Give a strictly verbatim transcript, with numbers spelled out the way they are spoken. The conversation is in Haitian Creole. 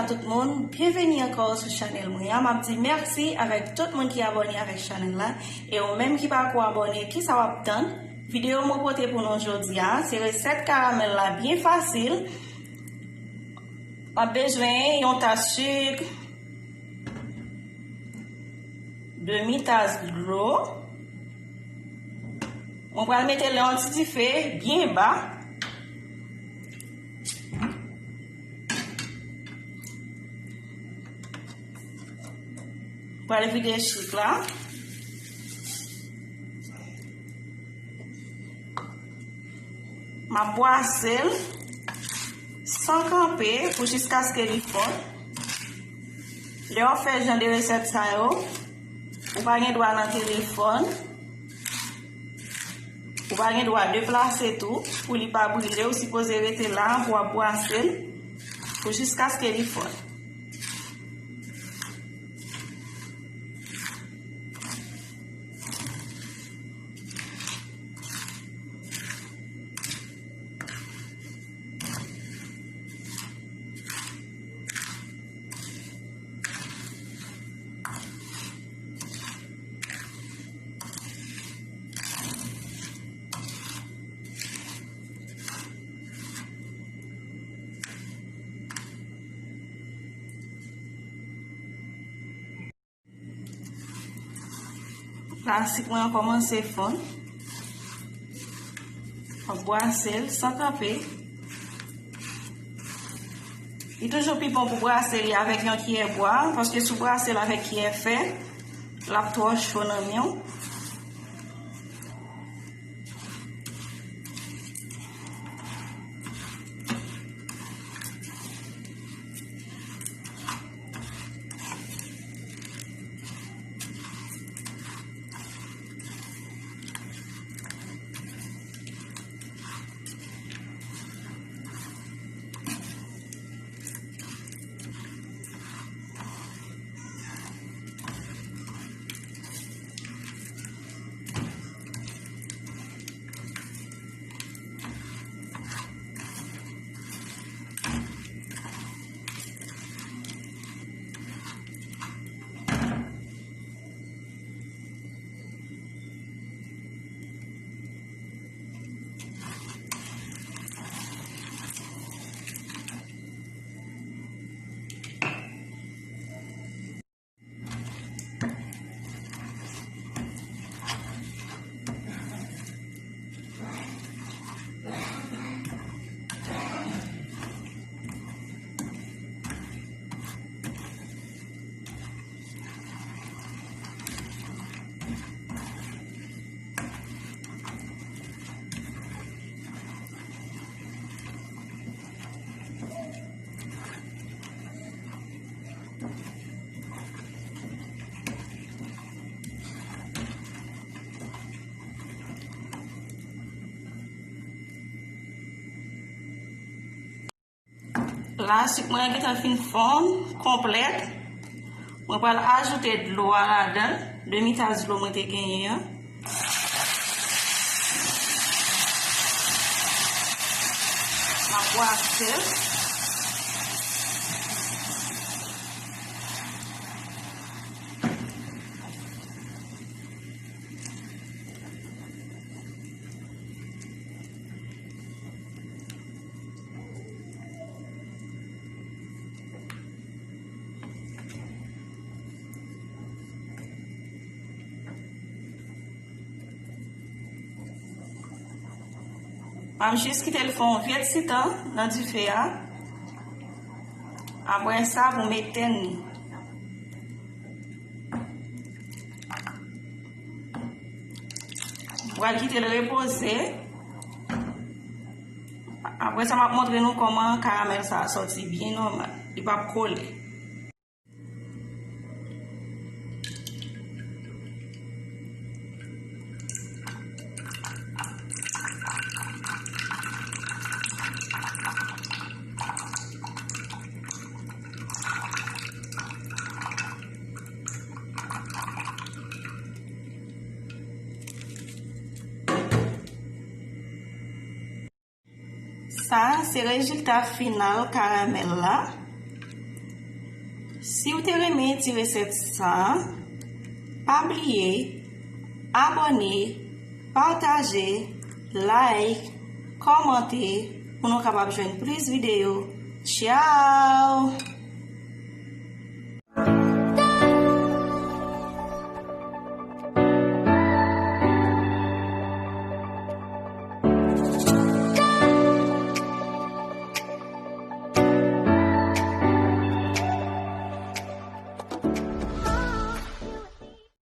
Tout moun, byenveni ankò sou chanèl mwen an. M ap di mèsi avèk tout moun ki abòne avèk chanèl la. E ou menm ki pako abòne, kisa w ap tann? Videyo mwen pote pou nou jodi a, se resèt karamèl la, byen fasil. W ap bezwen yon tas sik, demi tas dlo. Mwen pral mete l nan yon ti dife byen ba. Pral vide sik la. M ap bwase l san kanpe pou jiskaske li fonn. Lè w ap fè jan de resèt sa yo, ou pa gen dwa nan telefòn, ou pa gen dwa deplase tou pou li pa brile. Ou sipoze rete la pou w ap bwase l pou jiskaske li fonn. La, sik mwen an kòmanse fonn. M ap bwase l san kanpe. Li toujou pi bon pou bwase li avèk yon kiyè bwa, paske si w bwase l avèk kiyè fè, l ap twò cho nan men w. La, sik mwen an gentan fin fonn konplèt. Mwen pral ajoute dlo a ladan l, demi tas dlo mwen te genyen an. M ap bwase l. M ap jis kite l fè yon vye ti tan nan dife a. Apre sa, pou m etèn li. M pral kite l repoze. Apre sa, m ap montre nou kòman karamèl sa a sòti byen nòmal. Li p ap kole. Sa a se rezilta final karamèl la. Si w te renmen ti resèt sa, pa bliye abòne, pataje, like, kòmante pou nou kapab jwenn plis videyo. Tchao!